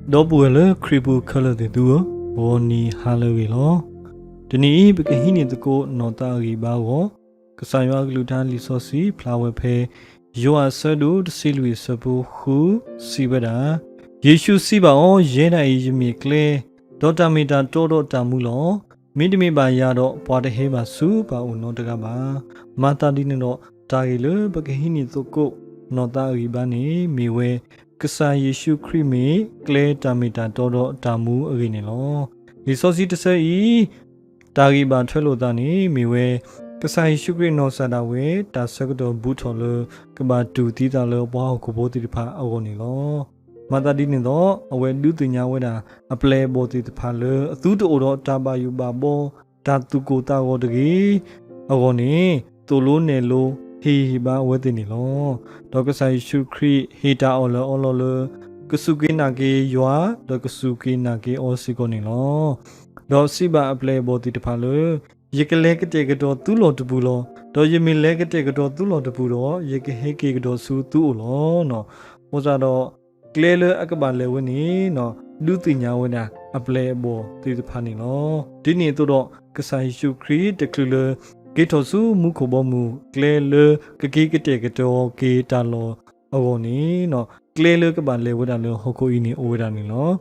ဒီပုၢ်ဝဲၢ်လၢခရံာ်ပူၤခဲလၢာ်သ့ၣ်သုဧၢ, ဂီၤနံၤဟါလၢအဂ့ၤလီၤ. တနံၤအံၤ ပကဟံးန့ၢ်သကိးနီၢ်သးအဂံၢ်အဘါအဂီၢ်, ကစၢ်ယွၤအကလုၢ်ကထါလံာ်စီဆှံဖျါဝဲဖဲ ယိၤဟၣ်အဆၢဒိၣ်တဆံလွံၢ်အဆၢဖိဃု စံးဝဲဒၣ်, ယ့ၣ်ၡူးစံးဘၣ်အီၤ, ယဲဒၣ်အံၤယမ့ၢ်ကျဲ, ဒီးတၢ်မ့ၢ်တၢ်တီဒီးတၢ်မူလီၤ. မ့တမ့ၢ်ဘၣ်ယၤဒီး ပှၤတဟဲဘၣ်ဆူပၢ်အအိၣ်နီတဂၤဘၣ်. မၤသးဒ်န့ၣ်ဒီး တၢ်ဂ့ၢ်လၢပကဟံးန့ၢ်သကိးနီၢ်သးအဂံၢ်အဘါန့ၣ် မ့ၢ်ဝဲ ကစၢ်ယ့ၣ်ၡူးခရံာ်မ့ၢ်ကျဲ, တၢ်မ့ၢ်တၢ်တီဒီးတၢ်မူအဂ့ၢ်န့ၣ်လီၤ. လံာ်စီဆှံတဆၢအံၤ တၢ်ဂံၢ်ဘါထွဲလိာ်သးန့ၣ် မ့ၢ်ဝဲ ကစၢ်ယ့ၣ်ၡူးခရံာ်အနီၢ်ကစၢ်ဒၣ်ဝဲ တၢ်ဆၢကတီၢ်ဘူးထီၣ်လၢ ကဘၣ်တူၢ်သံသးလၢပှၤဟီၣ်ခိၣ်ဖိသ့ၣ်တဖၣ်အဂီၢ်န့ၣ်လီၤ. မၤသးဒ်န့ၣ်ဒီး အဝဲဒုးသ့ၣ်ညါဝဲဒၣ် အပျဲၢ်အဘီၣ်သ့ၣ်တဖၣ်လၢ အသုတအိၣ်ဒီးတၢ်ဘၣ်ယိၣ်ဘၣ်ဘီ တၢ်သူၣ်ကိၢ်သးဂီၤတဂ့ၤအဂီၢ်န့ၣ် သိၣ်လိနဲၣ်လိ ဟ့ၣ်ဂံၢ်ဟ့ၣ်ဘါအဝဲသ့ၣ်န့ၣ်လီၤ. ဒီးကစၢ်ယ့ၣ်ၡူးခရံာ်ဟ့ၣ်တၢ်အီၣ်လၢအီလီၤလၢ ကစူၢ်က့ၤနာ်က့ၤယွၤ ဒီးကစူၢ်က့ၤနာ်က့ၤအီၤစ့ၢ်ကီးန့ၣ်လီၤ. ဒီးစံးဘၣ်အပျဲၢ်အဘီၣ်သ့ၣ်တဖၣ်လၢ ယကလဲၤကတဲာ်ကတီၤသုလီၢ်တပူၤလီၤ. ဒီးယမ့ၢ်လဲၤကတဲာ်ကတီၤသုလီၢ်တပူၤဒီး ယကဟဲက့ၤကဒီးဆူသုအိၣ်လီၤ. အဃိသတးဒီး ကျဲလၢအကဘၣ်လဲၤဝဲန့ၣ် ဒုးသ့ၣ်ညါဝဲဒၣ်အပျဲၢ်အဘီၣ်သ့ၣ်တဖၣ်န့ၣ်လီၤ. ဒ်န့ၣ်အသိးဒီး ကစၢ်ယ့ၣ်ၡူးခရံာ်တချုးလၢ က့ၤထီၣ်ဆူမူခိၣ်ဘီမုၢ် ကျဲလၢကက့ၤကတဲာ်ကတီၤက့ၤတၢ်လီၢ်အဂီၢ်န့ၣ် ကျဲလၢကဘၣ်လဲၤဝဲဒၣ်လၢဟီၣ်ခိၣ်အံၤန့ၣ် အိၣ်ဝဲဒၣ်န့ၣ်လီၤ.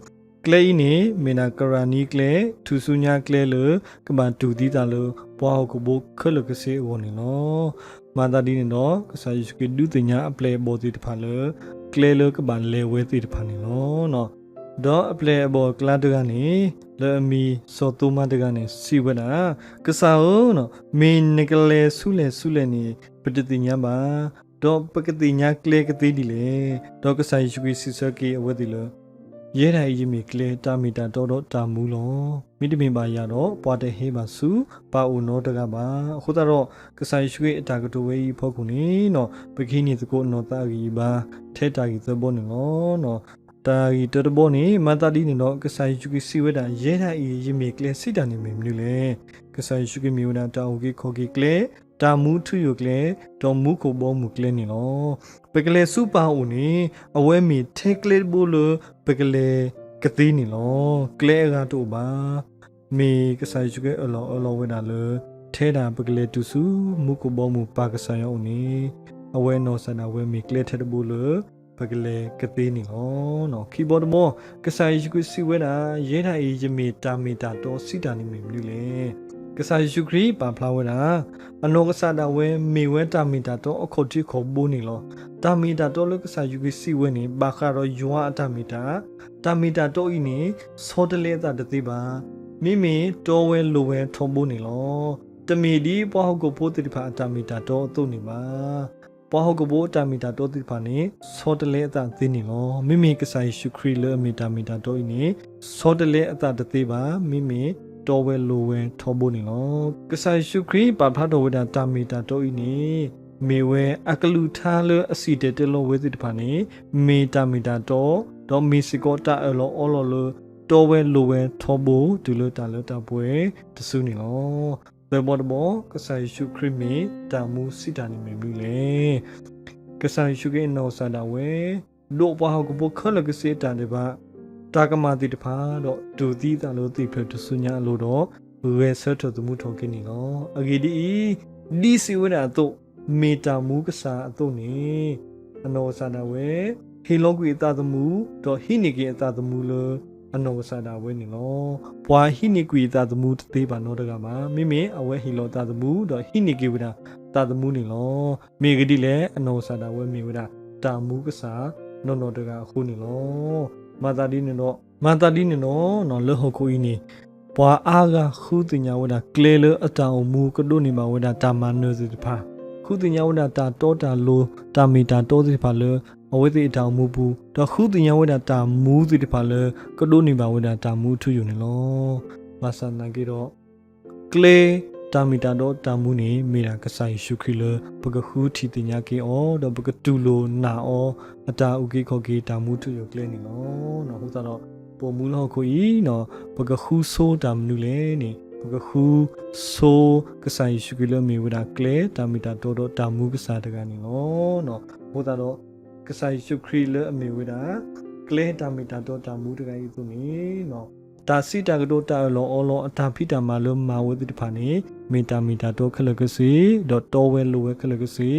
ကျဲအံၤန့ၣ် မ့ၢ်ဒၣ်ကရၢနံကျဲ, ထူၣ်စုညါကျဲလၢ ကဘၣ်တူၢ်သံသးလၢ ပှၤဟီၣ်ခိၣ်ဖိခဲလၢာ်ကဆ့အဂီၢ်န့ၣ်လီၤ. မၤသးဒ်န့ၣ်ဒီး ကစၢ်ယ့ၣ်ၡူးခရံာ်ဒုးသ့ၣ်ညါအပျဲၢ်အဘီၣ်သ့ၣ်တဖၣ်လၢ ကျဲလၢကဘၣ်လဲၤဝဲသ့ၣ်တဖၣ်န့ၣ်လီၤ. ဒီးအပျဲၢ်အဘီၣ်အကျါတဂၤန့ၣ် လၢအမံၤစီၤသိမါတဂၤန့ၣ် စံးဝဲဒၣ်, ကစၢ်ဧၢ, မ့ၢ်နကလဲၤဆူလဲၣ်ဆူလဲၣ်န့ၣ် ပတသ့ၣ်ညါဘၣ်, ဒီးပကသ့ၣ်ညါကျဲကသ့ဒ်လဲၣ်. ဒီးကစၢ်ယ့ၣ်ၡူးခရံာ်စံးဆၢက့ၤအဝဲသ့ၣ်လၢ ယဲဒၣ်အံၤယမ့ၢ်ကျဲ, တၢ်မ့ၢ်တၢ်တီဒီးတၢ်မူလီၤ. မ့တမ့ၢ်ဘၣ်ယၤဒီး ပှၤတဟဲဘၣ်ဆူပၢ်အအိၣ်နီတဂၤဘၣ်. အဃိသတးဒီး ကစၢ်ယ့ၣ်ၡူးခရံာ်အတၢ်ကတိၤဝဲအံၤအဖီခိၣ်န့ၣ် ပကဟံးန့ၢ်သကိးနီၢ်သးအဂံၢ်အဘါ ထဲတၢ်ဂ့ၢ်သၢဘီန့ၣ်လီၤ. တၢ်ဂ့ၢ်တၢတဘီန့ၣ် မၤသးဒ်န့ၣ်ဒီး ကစၢ်ယ့ၣ်ၡူးခရံာ်စံးဝဲဒၣ်, ယဲဒၣ်အံၤယမ့ၢ်ကျဲစံးတၢ်န့ၣ်မ့ၢ်မနုၤလဲၣ်. ကစၢ်ယ့ၣ်ၡူးခရံာ်မ့ၢ်ဝဲဒၣ်တၢ်အုၣ်က့ၤခီၣ်က့ၤကျဲ, တၢ်မူထူယိာ်ကျဲ, ဒီးမူခိၣ်ဘီမုၢ်ကျဲန့ၣ်လီၤ. ပကလဲၤဆူပၢ်အအိၣ်န့ၣ် အဝဲမ့ၢ်ထဲကျဲတဘိလၢ ပကလဲၤကသ့န့ၣ်လီၤ. ကျဲအဂၤတအိၣ်ဘၣ်. မ့ၢ်ကစၢ်ယ့ၣ်ၡူးခရံာ်အၢၣ်လီၤအၢၣ်လီၤဝဲဒၣ်လၢ ထဲဒၣ်ပကလဲၤတုၤဆူမူခိၣ်ဘီမုၢ်ပၢ်ကစၢ်ယွၤအအိၣ်န့ၣ် အဝဲနီၢ်ကစၢ်ဒၣ်ဝဲမ့ၢ်ကျဲထဲတဘိလၢ ပကလဲၤကသ့န့ၣ်လီၤ. ခံဘီတဘီ, ကစၢ်ယ့ၣ်ၡူးခရံာ်စံးဝဲဒၣ်, ယဲဒၣ်အံၤယမ့ၢ်တၢ်မ့ၢ်တၢ်တီစံးတၢ်န့ၣ်မ့ၢ်မနုၤလဲၣ်. ကစၢ်ယ့ၣ်ၡူးခရံာ်ပာ်ဖျါဝဲဒၣ် အနီၢ်ကစၢ်ဒၣ်ဝဲမ့ၢ်ဝဲတၢ်မ့ၢ်တၢ်တီအခီၣ်ထံးခီၣ်ဘိန့ၣ်လီၤ. တၢ်မ့ၢ်တၢ်တီလၢကစၢ်ယ့ၣ်ၡူးခရံာ်စံးဝဲန့ၣ် ဘၣ်ဃးဒီးယွၤအတၢ်မ့ၢ်တၢ်, တၢ်မ့ၢ်တၢ်တီအံၤန့ၣ် ဆီတလဲအသးတသ့ဘၣ်. မ့မ့ၢ်တီဝဲလိၤဝဲထီဘိန့ၣ်လီၤ. တမ့ၢ်ဒ်ပှၤဟီၣ်ခိၣ်ဖိသ့ၣ်တဖၣ်အတၢ်မ့ၢ်တၢ်တီအသိးန့ၣ်ဘၣ်. ပှၤဟီၣ်ခိၣ်ဖိအတၢ်မ့ၢ်တၢ်တီသ့ၣ်တဖၣ်န့ၣ် ဆီတလဲအသးသ့န့ၣ်လီၤ. မ့မ့ၢ်ကစၢ်ယ့ၣ်ၡူးခရံာ်လၢအမ့ၢ်တၢ်မ့ၢ်တၢ်တီအံၤန့ၣ် ဆီတလဲအသးတသ့ဘၣ်. မ့မ့ၢ်တီဝဲလိၤဝဲထီဘိန့ၣ်လီၤ. ကစၢ်ယ့ၣ်ၡူးခရံာ်ပာ်ဖျါထီၣ်ဝဲဒၣ်တၢ်မ့ၢ်တၢ်တီအံၤန့ၣ် မ့ၢ်ဝဲအကလုၢ်ကထါလၢအစံၣ်တဲၤတဲလီၤဝဲသ့ၣ်တဖၣ်န့ၣ် မ့ၢ်တၢ်မ့ၢ်တၢ်တီ, ဒီးမ့ၢ်စ့ၢ်ကီးတၢ်အၢၣ်လီၤအီလီၤလၢ တီဝဲလိၤဝဲထီဘိတုၤလၢတၢ်လၢတၢ်ပှဲၤတစုန့ၣ်လီၤ. သၢဘီတဘီ, ကစၢ်ယ့ၣ်ၡူးခရံာ်မ့ၢ်တၢ်မူစံးတၢ်န့ၣ်မ့ၢ်မနုၤလဲၣ်. ကစၢ်ယ့ၣ်ၡူးခရံာ်အနီၢ်ကစၢ်ဒၣ်ဝဲ ဒိးပှၤဟီၣ်ခိၣ်ဖိခဲလၢာ်ကဆ့အတၢ်ဒဲးဘး တၢ်ကမၣ်သ့ၣ်တဖၣ် ဒီးတူၢ်သံသးလၢသ့ၣ်ဖျၢၣ်ထူၣ်စုညါအလိၤဒီး ဂဲၤဆၢထၢၣ်သမူထီၣ်က့ၤန့ၣ်လီၤ. အဂ့ၢ်ဒ်အံၤ, ဒ်စံးဝဲဒၣ်အသိး, မ့ၢ်တၢ်မူကစၢ်အသိးန့ၣ် အနီၢ်ကစၢ်ဒၣ်ဝဲ ဟ့ၣ်လီၤကွံာ်အသးသမူ ဒီးဟံးန့ၢ်က့ၤအသးသမူလၢ အနီၢ်ကစၢ်ဒၣ်ဝဲန့ၣ်လီၤ. ပှၤဟံးန့ၢ်ကွံာ်အသးသမူတသ့ဘၣ်နီတဂၤဘၣ်. မ့မ့ၢ်အဝဲဟ့ၣ်လီၤအသးသမူ ဒီးဟံးန့ၢ်က့ၤဝဲဒၣ်သးသမူန့ၣ်လီၤ. မ့ၢ်အဂ့ၢ်ဒ်လဲၣ်, အနီၢ်ကစၢ်ဒၣ်ဝဲမ့ၢ်ဝဲဒၣ်တၢ်မူကစၢ်နီၢ်နီၢ်တဂၤအဃိန့ၣ်လီၤ. မၤသးဒ်န့ၣ်ဒီး, မၤသးဒ်န့ၣ်ဒီး လၢဟီၣ်ခိၣ်အံၤန့ၣ် ပှၤအါဂၤဃုသ့ၣ်ညါဝဲဒၣ်ကျဲလၢအတၢ်အိၣ်မူကဒိးန့ၢ်ဘၣ်ဝဲဒၣ်တၢ်မၤနၢၤသ့ၣ်တဖၣ်, ဃုသ့ၣ်ညါဝဲဒၣ်တၢ်တီတၢ်လိၤ တၢ်မ့ၢ်တၢ်တီသ့ၣ်တဖၣ်လၢ အဝဲသ့ၣ်အတၢ်အိၣ်မူပူၤ, ဒီးဃုသ့ၣ်ညါဝဲဒၣ်တၢ်မူသ့ၣ်တဖၣ်လၢ ကဒိးန့ၢ်ဘၣ်ဝဲဒၣ်တၢ်မူထူယိာ်န့ၣ်လီၤ. ဘၣ်ဆၣ်သနာ်က့ဒီး ကျဲတၢ်မ့ၢ်တၢ်တီတၢ်မူန့ၣ် မ့ၢ်ဒၣ်ကစၢ်ယ့ၣ်ၡူးခရံာ်လၢ ပကဃုထံၣ်သ့ၣ်ညါက့ၤအီၤ ဒီးပကတူၢ်လိာ်နာ်အီၤ အတၢ်အုၣ်က့ၤခီၣ်က့ၤတၢ်မူထူယိာ်ကျဲန့ၣ်လီၤ. အဃိသတးဒီး ပိာ်မူလၢဟီၣ်ခိၣ်အံၤ ပကဃုဆိတၢ်မနုၤလဲၣ်န့ၣ် ပကဃုဆိကစၢ်ယ့ၣ်ၡူးခရံာ်လၢအမ့ၢ်ဝဲဒၣ်ကျဲ တၢ်မ့ၢ်တၢ်တီဒီးတၢ်မူကစၢ်တဂၤန့ၣ်လီၤ. အဃိသတးဒီး ကစၢ်ယ့ၣ်ၡူးခရံာ်လၢအမ့ၢ်ဝဲဒၣ် ကျဲတၢ်မ့ၢ်တၢ်တီတၢ်မူတဂၤအံၤအသိးန့ၣ် တၢ်စံးတၢ်ကတိၤတၢ်အၢၣ်လီၤအီလီၤအတၢ်ဖံးတၢ်မၤလၢမၤဝဲသ့ၣ်တဖၣ်န့ၣ် မ့ၢ်တၢ်မ့ၢ်တၢ်တီခဲလၢာ်ခဲဆ့ ဒီးတီဝဲလိၤဝဲခဲလၢာ်ခဲဆ့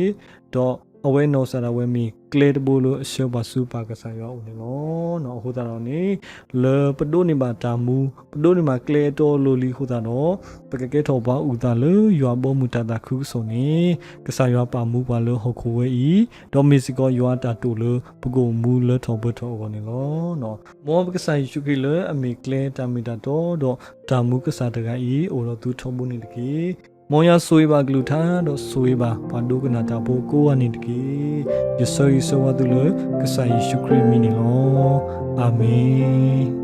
ဒီးအဝဲနီၢ်ကစၢ်ဒၣ်ဝဲမ့ၢ်ကျဲတဘိလၢအဆှၢပှၤဆူပၢ်ကစၢ်ယွၤအအိၣ်န့ၣ်လီၤ. အဃိသတးဒီးန့ၣ် လၢပဒိးန့ၢ်ဘၣ်တၢ်မူ ပဒိးန့ၢ်ဘၣ်ကျဲအတီအလိၤလံအဃိသတးဒီး ပကကဲထီၣ်ပှၤအုၣ်သးလၢယွၤဘီမုၢ်တၢ်သးခုကစီၣ်န့ၣ် ကစၢ်ယွၤပာ်မူပှၤလၢဟီၣ်ခိၣ်ဝဲအံၤ ဒီးမ့ၢ်စ့ၢ်ကီးယွၤအတၢ်တိာ်လၢပကအိၣ်မူလၢထီၣ်ပှဲၤထီၣ်အဂီၢ်န့ၣ်လီၤ. မ်ပကစၢ်ယ့ၣ်ၡူးခရံာ်လၢအမ့ၢ်ကျဲတၢ်မ့ၢ်တၢ်တီဒီးတၢ်မူကစၢ်တဂၤအံၤ အိၣ်ဒီးသုထီဘိန့ၣ်တက့ၢ်. မ်ယွၤဆိၣ်ဂ့ၤဘၣ်ကလုၢ်ကထါဒီးဆိၣ်ဂ့ၤဘၣ်ပှၤဒိကနၣ်တၢ်ဖိကိးဂၤန့ၣ်တက့ၢ်. ယဆၢဂ့ၤဆၢဝါသုလၢကစၢ်ယ့ၣ်ၡူးခရံာ်အမံၤန့ၣ်လီၤ. အၤမ့ၣ်.